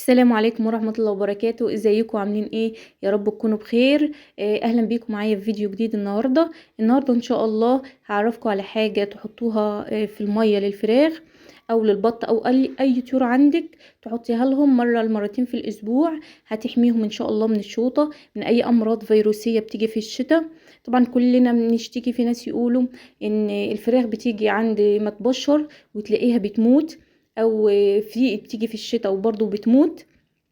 السلام عليكم ورحمة الله وبركاته. ازيكم عاملين ايه؟ يا رب تكونوا بخير. اهلا بيكم معايا في فيديو جديد النهاردة. ان شاء الله هعرفكم على حاجة تحطوها في المية للفراخ او للبط او اي طيور عندك، تحطيها لهم مرة لمرتين في الاسبوع، هتحميهم ان شاء الله من الشوطة، من اي امراض فيروسية بتيجي في الشتاء. طبعا كلنا بنشتكي، في ناس يقولوا ان الفراخ بتيجي عند ما تبشر وتلاقيها بتموت، او في بتيجي في الشتاء وبرضو بتموت.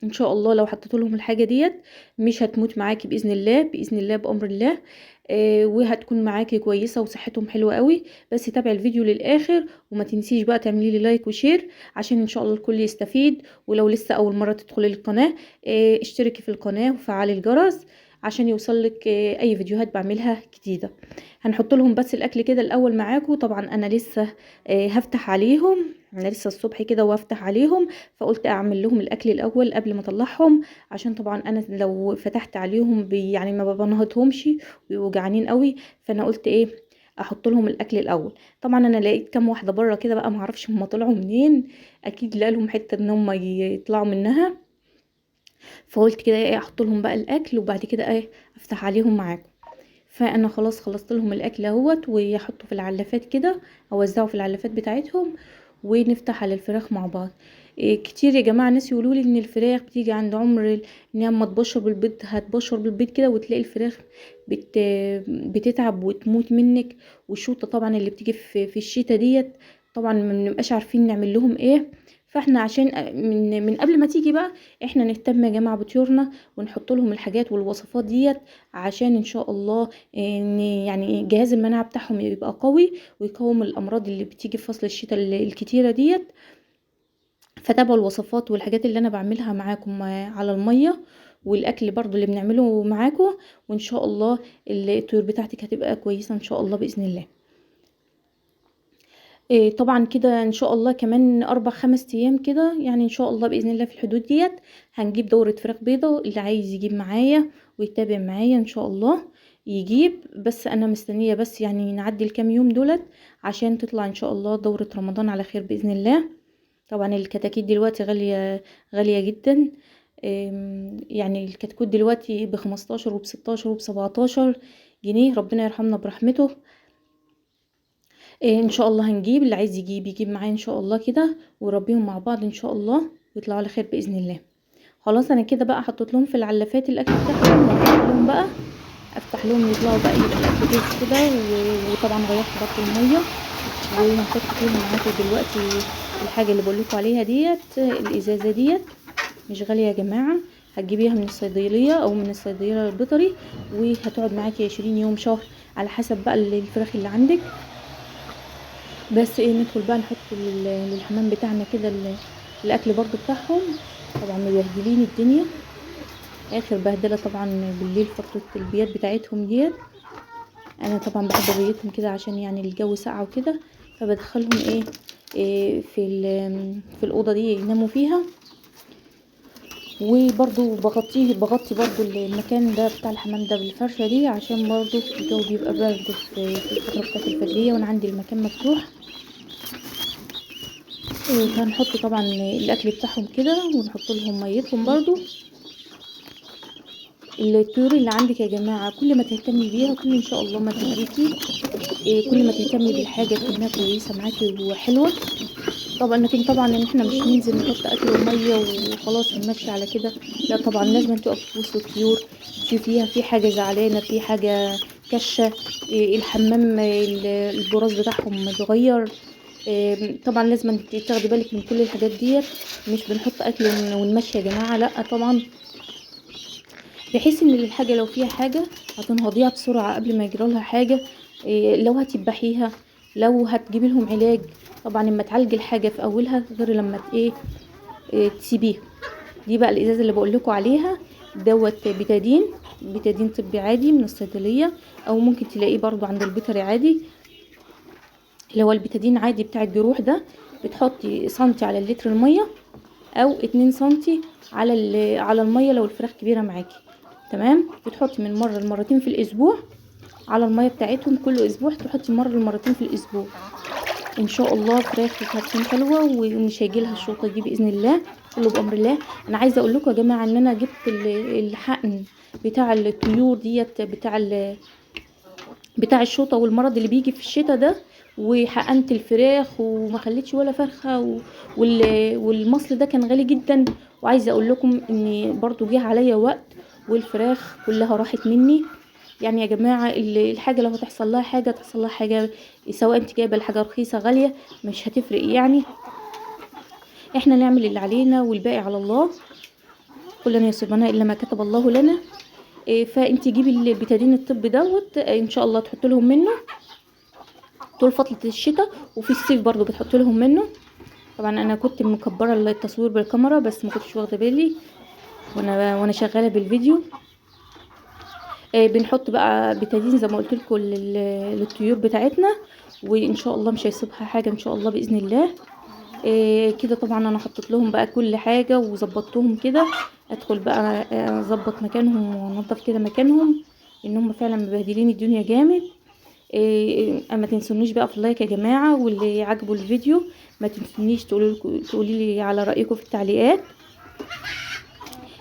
ان شاء الله لو حطيت لهم الحاجة ديت مش هتموت معاكي باذن الله، باذن الله بامر الله، وهتكون معاكي كويسة وصحتهم حلوة قوي. بس تابعي الفيديو للاخر وما تنسيش بقى تعملي لي like و share عشان ان شاء الله الكل يستفيد. ولو لسه اول مرة تدخلي القناة، اشتركي في القناة وفعلي الجرس عشان يوصلك اي فيديوهات بعملها جديدة. هنحط لهم بس الاكل كده الاول معاكم. طبعا انا لسه هفتح عليهم، انا لسه الصبح كده وافتح عليهم، فقلت اعمل لهم الاكل الاول قبل ما اطلعهم، عشان طبعا انا لو فتحت عليهم يعني ما بنهضهمش ويبقوا جعانين قوي، فانا قلت ايه احط لهم الاكل الاول. طبعا انا لقيت كام واحدة بره كده بقى، ما اعرفش هم طلعوا منين، اكيد لقوا لهم حتة ان هم يطلعوا منها، فقلت كده ايه احط لهم بقى الاكل وبعد كده ايه افتح عليهم معاكم. فانا خلاص خلصت لهم الاكل اهوت، ويحطوا في العلافات كده، اوزعه في العلافات بتاعتهم، ونفتح على الفراخ مع بعض. كتير يا جماعة ناس يقولوا لي ان الفراخ بتيجي عند عمر ان هي اما تبشر بالبيض هتبشر بالبيض كده، وتلاقي الفراخ بتتعب وتموت منك. والشوطه طبعا اللي بتيجي في الشتاء ديت طبعا ما بنبقاش عارفين نعمل لهم ايه. فاحنا عشان من قبل ما تيجي بقى احنا نهتم يا جماعة بطيورنا ونحط لهم الحاجات والوصفات ديت، عشان ان شاء الله ان يعني جهاز المناعة بتاعهم يبقى قوي ويقاوم الامراض اللي بتيجي في فصل الشتاء الكتيرة ديت. فتابعوا الوصفات والحاجات اللي انا بعملها معاكم على المية والاكل برضو اللي بنعمله معاكم، وان شاء الله الطيور بتاعتك هتبقى كويسة ان شاء الله باذن الله. طبعا كده ان شاء الله كمان 4-5 ايام كده، يعني ان شاء الله باذن الله في الحدود ديت هنجيب دوره فراخ بيضة. اللي عايز يجيب معايا ويتابع معايا ان شاء الله يجيب، بس انا مستنيه بس يعني نعدي الكام يوم دولت عشان تطلع ان شاء الله دوره رمضان على خير باذن الله. طبعا الكتاكيت دلوقتي غالية غالية جدا، يعني الكتكوت دلوقتي ب15 وب16 وب17 جنيه، ربنا يرحمنا برحمته. ان شاء الله هنجيب، اللي عايز يجيب يجيب معايا ان شاء الله كده، وربيهم مع بعض ان شاء الله ويطلعوا على خير باذن الله. خلاص انا كده بقى حطيت لهم في العلافات الاكل بتاعهم، وافتح لهم بقى، افتح لهم يطلعوا بقى، يبقى الاكل جاهز كده. وطبعا غيرت برضو المية، وهنحط فيهم معاكم دلوقتي الحاجة اللي بقول لكم عليها ديت، الازازه ديت مش غالية يا جماعة، هتجيبيها من الصيدلية او من الصيدلية البيطري، وهتقعد معاكي 20 يوم شهر على حسب بقى الفراخ اللي عندك. بس ايه ندخل بقى نحط للحمام بتاعنا كده الاكل برضو بتاعهم. طبعا مبهدلين الدنيا اخر بهدله طبعا بالليل فترة البيات بتاعتهم ديت. انا طبعا بحب ابيتهم كده عشان يعني الجو ساقع وكده، فبدخلهم ايه في الاوضة دي يناموا فيها. وبرضو بغطي برضو المكان ده بتاع الحمام ده بالفرشه دي، عشان برضو الجو بيبقى برد في الفترة بتاعت الفجريه، وانا عندي المكان مفتوح. هنحط طبعا الاكل بتاعهم كده، ونحط لهم ميتهم برضو. الطيور اللي عندك يا جماعة كل ما تهتمي بيها كل ان شاء الله ما تديكي، كل ما تهتمي بالحاجة تكونها كويسة معاكي وحلوه. طبعا لكن طبعا ان احنا مش ننزل نحط اكل ومية وخلاص نمشي على كده، لا طبعا لازم تقف في وسط الطيور تشوفيها في حاجة زعلانة، في حاجة كشه، الحمام البراز بتاعهم اتغير. طبعا لازم تاخدي بالك من كل الحاجات ديت، مش بنحط اكل ونمشي يا جماعة، لا طبعا، بحيث ان الحاجة لو فيها حاجة هتنهضيها بسرعة قبل ما يجرى لها حاجة. لو هتذبحيها، لو هتجيبي لهم علاج، طبعا لما تعالجي الحاجة في اولها غير لما تسيبيها. دي بقى الازازه اللي بقول لكم عليها دوت، بتادين طبي عادي من الصيدلية، او ممكن تلاقيه برضو عند البيطري عادي، اللي هو البتادين عادي بتاع الجروح ده. بتحطي سنتي على اللتر المية، او 2 سنتي على المية لو الفراخ كبيرة معاكي، تمام. بتحطي من مرة لمرتين في الاسبوع على المية بتاعتهم، كل اسبوع تحطي مرة لمرتين في الاسبوع. ان شاء الله فراخك هتكون حلوة ومش هيجي لها الشوطه دي باذن الله، كله بامر الله. انا عايزه اقول لكم يا جماعة ان انا جبت الحقن بتاع الطيور ديت، بتاع الشوطه والمرض اللي بيجي في الشتاء ده، وحقنت الفراخ وما خليتش ولا فرخة، والمصل ده كان غالي جدا. وعايزه اقول لكم ان برضو جه عليا وقت والفراخ كلها راحت مني. يعني يا جماعة الحاجة لو هتحصل لها حاجة تحصل لها حاجة، سواء انت جايبه الحاجة رخيصة غالية مش هتفرق، يعني احنا نعمل اللي علينا والباقي على الله، كلنا يصيبنا الا ما كتب الله لنا. فانت جيبي البتادين الطبي دوت ان شاء الله تحط لهم منه طول فترة الشتاء، وفي الصيف برضو بتحط لهم منه. طبعا انا كنت مكبره التصوير بالكاميرا بس ما كنتش واخده بالي وانا شغالة بالفيديو. بنحط بقى بتادين زي ما قلت لكم للطيور بتاعتنا، وان شاء الله مش هيصيبها حاجة ان شاء الله باذن الله. كده طبعا انا حطيت لهم بقى كل حاجة وظبطتهم كده. ادخل بقى اظبط مكانهم وانضف كده مكانهم، ان هم فعلا مبهدلين الدنيا جامد. ما تنسونيش بقى في ال like يا جماعة، واللي عجبه الفيديو ما تنسونيش تقولي لي على رايكم في التعليقات.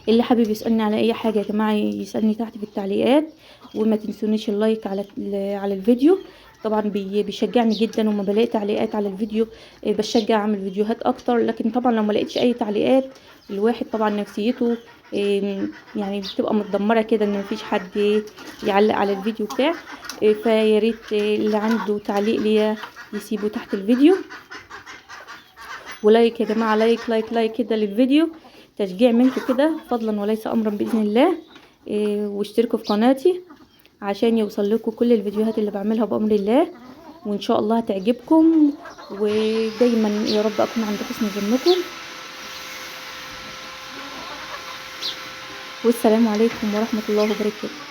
اللي حابب يسالني على اي حاجة يا جماعة يسالني تحت في التعليقات، وما تنسونيش ال like على الفيديو، طبعا بيشجعني جدا. وما بلاقي تعليقات على الفيديو بشجع اعمل فيديوهات اكتر، لكن طبعا لو ما لقيتش اي تعليقات الواحد طبعا نفسيته يعني بتبقى متدمره كده، ان مفيش حد يعلق على الفيديو بتاعه. فيا ريت اللي عنده تعليق ليا يسيبه تحت الفيديو، و like يا جماعة، like like like كده للفيديو، تشجيع منكم كده فضلا وليس امرا باذن الله. واشتركوا في قناتي عشان يوصل لكم كل الفيديوهات اللي بعملها بامر الله، وان شاء الله هتعجبكم، ودايما يا رب اكون عند حسن ظنكم. والسلام عليكم ورحمة الله وبركاته.